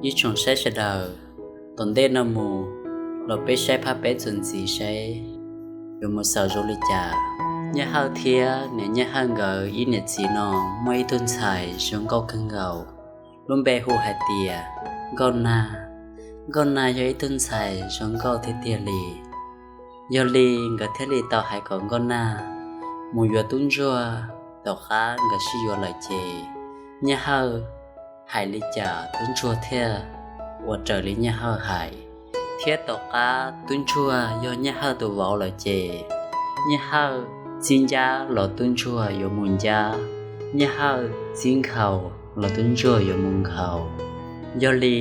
Ib tsoom saib sawv daws, tom ntej no mus los peb saib phab peb txuas ntxiv saib yuav mus xaus zoo li cas. Nyiaj Hawj thiab niam Nyiaj Hawj nkawd ib niam txiv no muaj ib tug ntxhais zoo nkauj kawg nkaus, lub npe hu hais tias Nkauj Nag. Nkauj Nag yog ib tug ntxhais zoo nkauj tiag tiag li. Yog li nkawd thiaj li tau hais kom Nkauj Nag mus yuav tub ntsuag. Tom qab nkawd sib yuav lawm ces Nyiaj Hawj hais li cas tub ntsuag thiaj ua raws li Nyiaj Hawj hais. Thiab tom qab tub ntsuag yog Nyiaj Hawj tus vauv lawm ces Nyiaj Hawj txib ncab los tub ntsuag yuav mus ncab, Nyiaj Hawj txib nkhaus los tub ntsuag yuav mus nkhaus. Yog li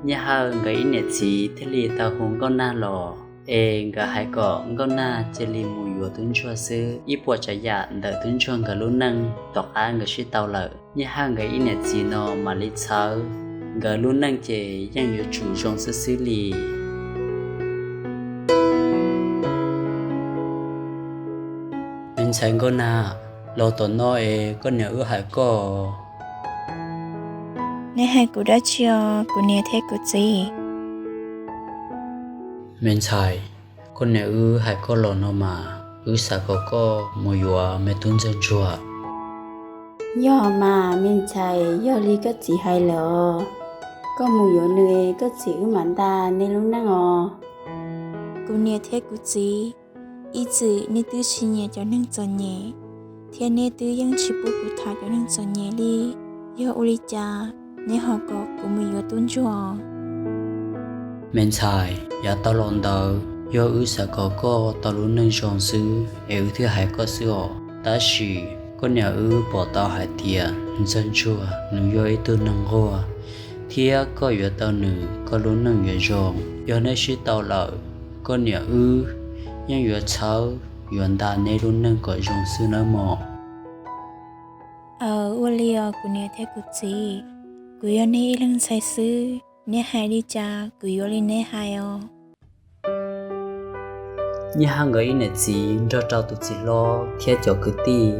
Nyiaj Hawj nkawd ib niam txiv thiaj li tau hu Nkauj Nag los, es nkawd hais kom Nkauj Nag cia li mus yuav tub ntsuag xwb. Ib puas tsav yam ntawm tub ntsuag nkawd lub neej tom qab nkawd sib tau lawm, Nyiaj Hawj nkawd ib niam txiv no mam li txhawb nkawd lub neej ces yeej yuav tsum zoo xwb xwb li. Me ntxhais Nkauj Nag, los tom no es koj niam wb hais koj. Neb hais kuv dab tsi os kuv niam thiab kuv txiv? Me ntxhais, koj niam wb hais koj los no mas, wb xav kom koj mus yuav me tub ntxawg ntsuag. Yog mas me ntxhais, yog li koj txiv hais lawm os. Koj mus yuav nws, koj txiv wb mam nta neb lub neej os. Kuv niam thiab kuv txiv, ib txwm neb twb tsis nyiam cov neeg txom nyem, thiab neb twb yeej tsis pub kuv tham cov neeg txom nyem li. Yog ua li cas neb ho kom kuv mus yuav tub ntsuag? Me ntxhais, yav tau los ntawd yog wb xav kom koj tau lub neej zoo xwb es wb thiaj hais koj xwb os. Tab sis koj niam wb pom tau hais tias ntxawg ntsuag nws yog ib tug neeg nquag, thiab koj yuav tau nws koj lub neej yuav zoo. Yog neb sib tau lawm, koj niam wb yeej yuav txhawb yuav nta neb lub neej kom zoo xwb nawb mog. Aws, ua li os kuv niam thiab kuv txiv, kuv yog neb ib leeg ntxhais xwb, neb hais li cas kuv yuav li neb hais os. Nyiaj Hawj nkawd ib niam txiv nrog rau tus txiv hlob thiab cov kwv tij,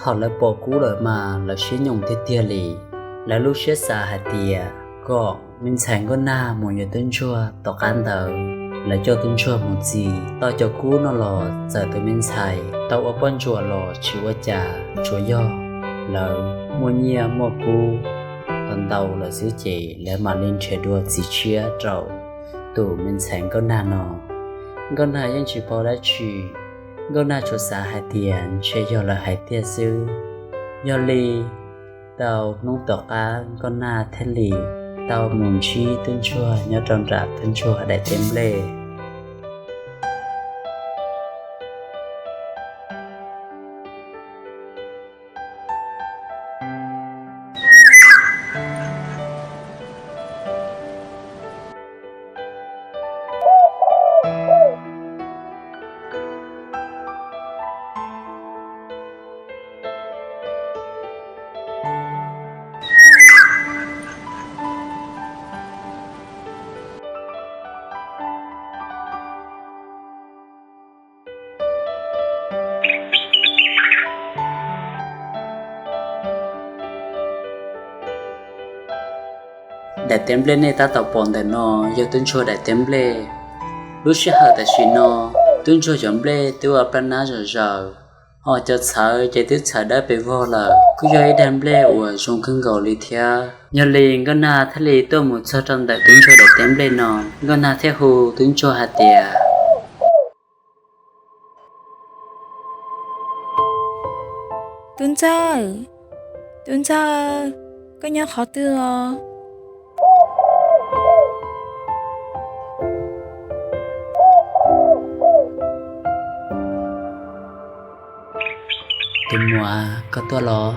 thaum lawv pom Kub lawm mas lawv siab nyoos tiag tiag li. Lawv lub siab xav hais tias kom me ntxhais Nkauj Nag mus yuav tub ntsuag, tom qab ntawd lawv coj tub ntsuag mus txi. Tau cov Kub no los txawm tus me ntxhais tau ua poj ntsuam los tsis ua cas, tsuas yog lawv muaj nyiaj muaj kub tau ntau lawm xwb ces lawv mam li nrhiav dua txiv tshiab rau tus me ntxhais Nkauj Nag no. Nkauj Nag yeej tsis paub dab tsi, Nkauj Nag tsuas xav hais tias ntshe yog lawv hais tiag xwb. Yog li tau hnub tom qab Nkauj Nag thiaj li tau mus ntsib tub ntsuag nyob rau nram tub ntsuag daim teb nplej. Daim teb nplej nej tab tom pom ntawm no yog tub ntsuag daim teb nplej. Lub sij hawm tam sim no, tub ntsuag cov nplej twb ua plab nab zom zaws, ho cov txhawv ces twb txhawv dawb pes vog lawm. Kuj yog ib daim nplej uas zoo kawg nkaus li thiab. Yog li Nkauj Nag thiaj li tuaj mus txog rau ntawm tub ntsuag daim teb nplej no. Nkauj Nag thiaj hu tub ntsuag hais tias, Tub ntxawg, tub ntxawg, koj nyob qhov twg os? Tus muam, koj tuaj los?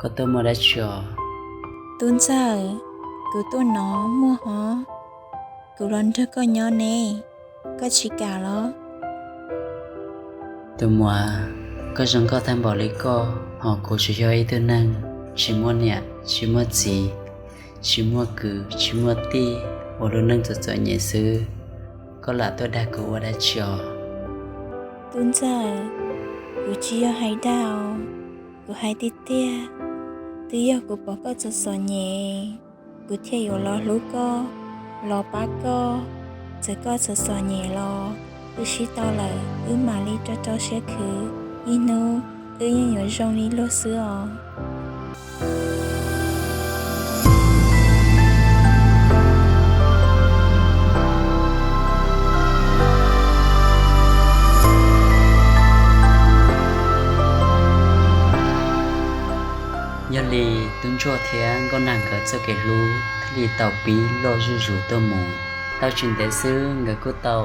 Koj tuaj muaj dab tsi os? Tub ntxawg, kuv tuaj no muaj hov, kuv los nrog koj nyob ne, koj tsis kam los? Tus muam, koj zoo nkauj tag npaum li koj, ho kuv tsuas yog ib tug neeg tsis muaj niam tsis muaj txiv, tsis muaj kwv tsis muaj tij, ua lub neej txom txom nyem xwb, koj lam tuaj dag kuv ua dab tsi os? Tub ntxawg, kuv tsis yog hais dag os, kuv hais tiag tiag, twb yog kuv pom koj txom txom nyem, kuv thiaj yuav los hlub koj, los pab koj. Txawm koj txom txom nyem los wb sib tau lawm, wb mam li rau rau siab khwv, ib hnub wb yeej yuav zoo li luag xwb os. Yog li, tub ntsuag thiab nkauj nag nkawd txoj kev hlub thiaj li tau pib loj zuj zus tuaj mus. Tau tsis ntev xwb nkawd kuj tau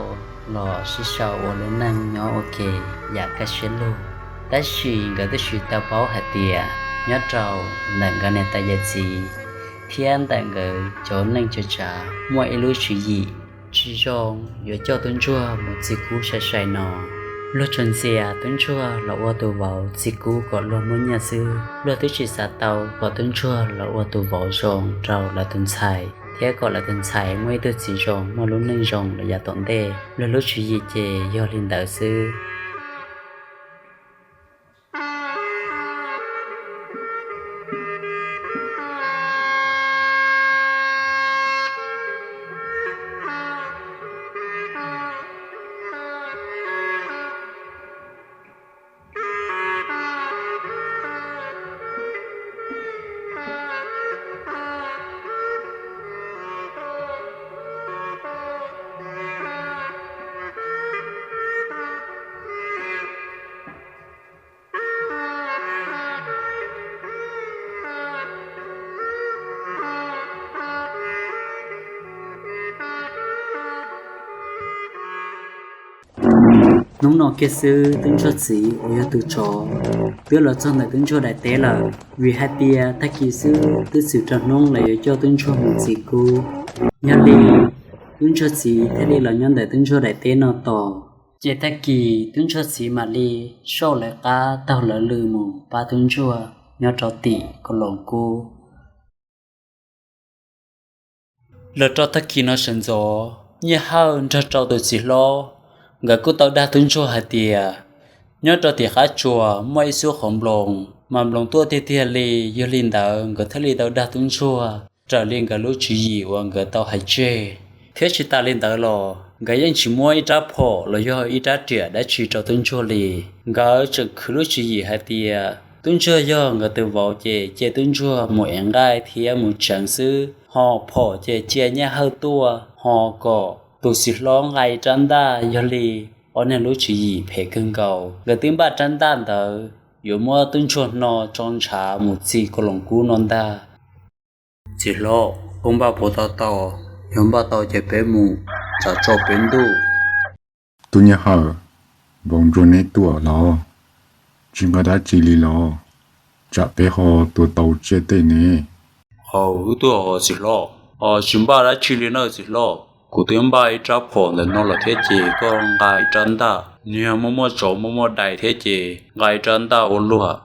los sib sau ua lub neej nyob ua ke yam kaj siab lug. Tab sis nkawd twb tsis tau paub hais tias nyob rau ntawm nkawd niam tais yawm txiv thiab ntawm nkawd cov neej tsa tsav muaj ib lub tswv yim tsis zoo yuav coj tub ntsuag mus txi kub sai sai no. Luag tsuas ntxias tub ntsuag los ua tus vauv txi kub kom luag muaj nyiaj xwb, luag twb tsis xav tau kom tub ntsuag los ua tus vauv zoo rau lawv tus ntxhais thiab kom lawv tus ntxhais muaj ib tug txiv zoo muaj lub neej zoo los yav tom ntej. Luag lub tswv yim ces yog li ntawd xwb. Hnub no kiag xwb tub ntsuag txiv uas yog tus tsov twb los txog ntawm tub ntsuag daim teb lawm, vim hais tias tag kis xwb twb txwm rau hnub lawv yuav coj tub ntsuag mus txi kub. Yog li, tub ntsuag txiv thiaj li los nyob ntawm tub ntsuag daim teb no tos. Ces tag kis tub ntsuag txiv mam li soj lawv qab taug lawv lw mus pab tub ntsuag nyob rau tim koos loos kub. Los rau tag kis no sawv ntxov, Nyiaj Hawj nrog rau tus txiv hlob, nkawd kuj tau dag tub ntsuag hais tias nyob rau tim qab tsuas muaj ib xub qhov nploos, mas nploos tuaj tiag tiag li. Yog li ntawd nkawd thiaj li tau dag tub ntsuag raws li nkawd lub tswv yim uas nkawd tau hais tseg. Thiab tsis tas li ntawd los nkawd yeej tsis muab ib rab phom los yog ib rab riam dab tsi rau tub ntsuag li. Nkawd tseem khwv lub tswv yim hais tias tub ntsuag yog nkawd tus vauv ces cia tub ntsuag mus ev nqaij thiab mus tseev xwb, ho phom ces cia Nyiaj Hawj tuaj, ho kom tus txiv hlob nqa ib rab ntaj. Yog li ob niag lub tswv yim phem kawg nkaus, nkawd twb npaj rab ntaj ntawd yuav muab tub ntsuag hno tso ntshav mus txi koos loos kub no ntag. Txiv hlob, koj npaj puas tau tau? Yog npaj tau ces peb mus, tsam tsaus peb ntuj. Tub Nyiaj Hawj, vauv ntsuag neb tuaj los? Tsis nqa dab tsi li los? Tsam peb ho tua tau tsiaj tej ne. Aws, wb tuaj txiv hlob, tsis npaj dab tsi li na txiv hlob. Kuv twb npaj ib rab phom ntawm no lawm thiab ces koj nqa ib rab ntaj. Nws yog muaj muaj tsov muaj muaj dais thiab ces nqa ib rab ntaj ua luaj.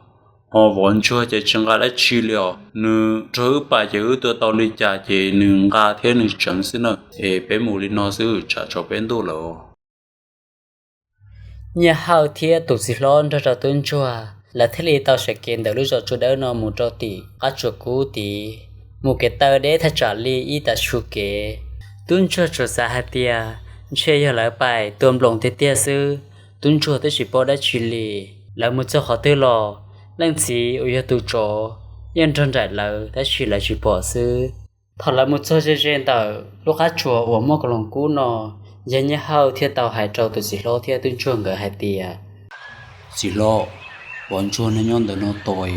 Ho vauv ntsuag ces tsis nqa dab tsi li os, nws raug wb pam ces wb tua tau li cas ces nws nqa thiab nws tseev xwb na. Es peb mus li no xwb, tsam tsaus peb ntuj lawm. Nyiaj Hawj thiab tus txiv hlob nrog rau tub ntsuag, lawv thiaj li tau sawv kev ntawm lub zos Tsua Dawb no mus rau tim qab tsuas kub tid. Mus kev taw deb thaj tsam li ib tag su kev, tub ntsuag tsuas xav hais tias ntshe yog lawv pais tua nploos tiag tiag xwb. Tub ntsuag twb tsis paub dab tsi li. Lawv mus txog qhov twg los leej txiv uas yog tus tsov yeej nrog nraim lawv tab sis lawv tsis pom xwb. Thaum lawv mus txog ze ze ntawm lub qab tsuas uas muaj koos loos kub no, yawg Nyiaj Hawj thiaj tau hais rau tus txiv hlob thiab tub ntsuag nkawd hais tias, Txiv hlob, vauv ntsuag neb nyob ntawm no tos,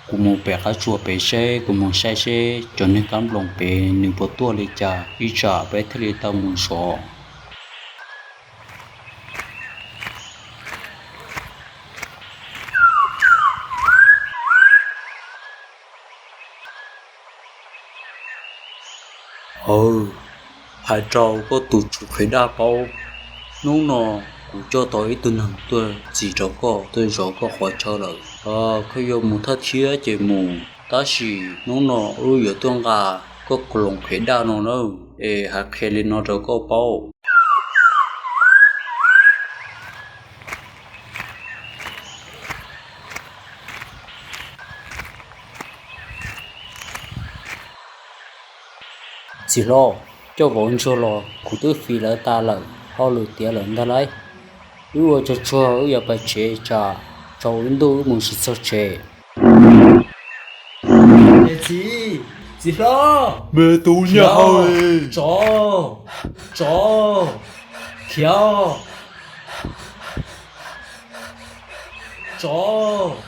kuv mus pem qab tsuas pem seb, kuv mus saib seb cov niag kab nploos pem nws puas tuaj li cas, ib tsam peb thiaj li tau mus zov. Aws, hais rau koj tus tswv qhiav daj paub, hnub no kuv coj tau ib tug neeg tuaj txis rau koj, tuaj zov koj qhov chaw lawm. Koj yuav mus thawj thiab ces mus, tab sis hnub no wb yuav tuaj nqa koj koos loos qhiav daj no na, es hais qhia li no rau koj paub. Txiv hlob, coj vauv ntsuag los kuv twb fiv lawv tas lawm, hauj lwm tiav lawm ntag lauj. Wb ua tsaug tsuag, wb yuav pais tsev, tsam tsaus ib ntuj wb mus tsis txog tsev. Txiv, txiv hlob, me tub nyiaj hau, tsov, tsov, khiav, tsov.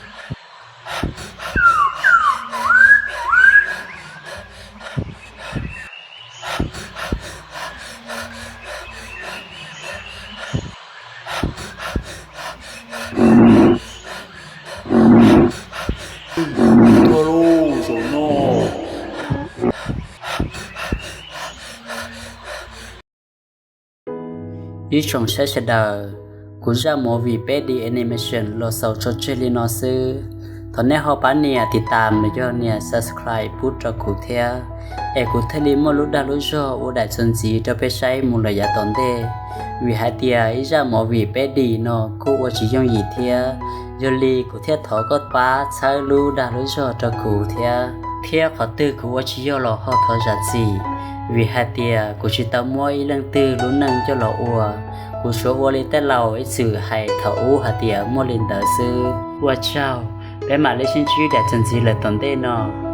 Ib tsoom saib sawv daws, kuv zaj movie peb D animation los xaus tso tseg li no xwb. Thov nej ho pab nias tiv tam los yog nias subscribe pub rau kuv thiab, es kuv thiaj li muaj lub dag lub zog ua daim txuas ntxiv rau peb saib mus lawm yav tom ntej. Vim hais tias ib zaj movie peb D no kuj ua tsis yooj yim thiab, yog li kuv thiaj thov koj pab txhawb lub dag lub zog rau kuv thiab. Thiab qhov twg kuv ua tsis yog los ho thov zam txim, vim hais tias kuv tsis tau muab ib leej twg lub neej coj los ua, kuv tsuas ua li tej laus ib txwm hais thaum ub hais tias muaj li ntawd xwb. Ua tsaug, peb mam li sib ntsib daim txuas ntxiv lawm tom ntej no.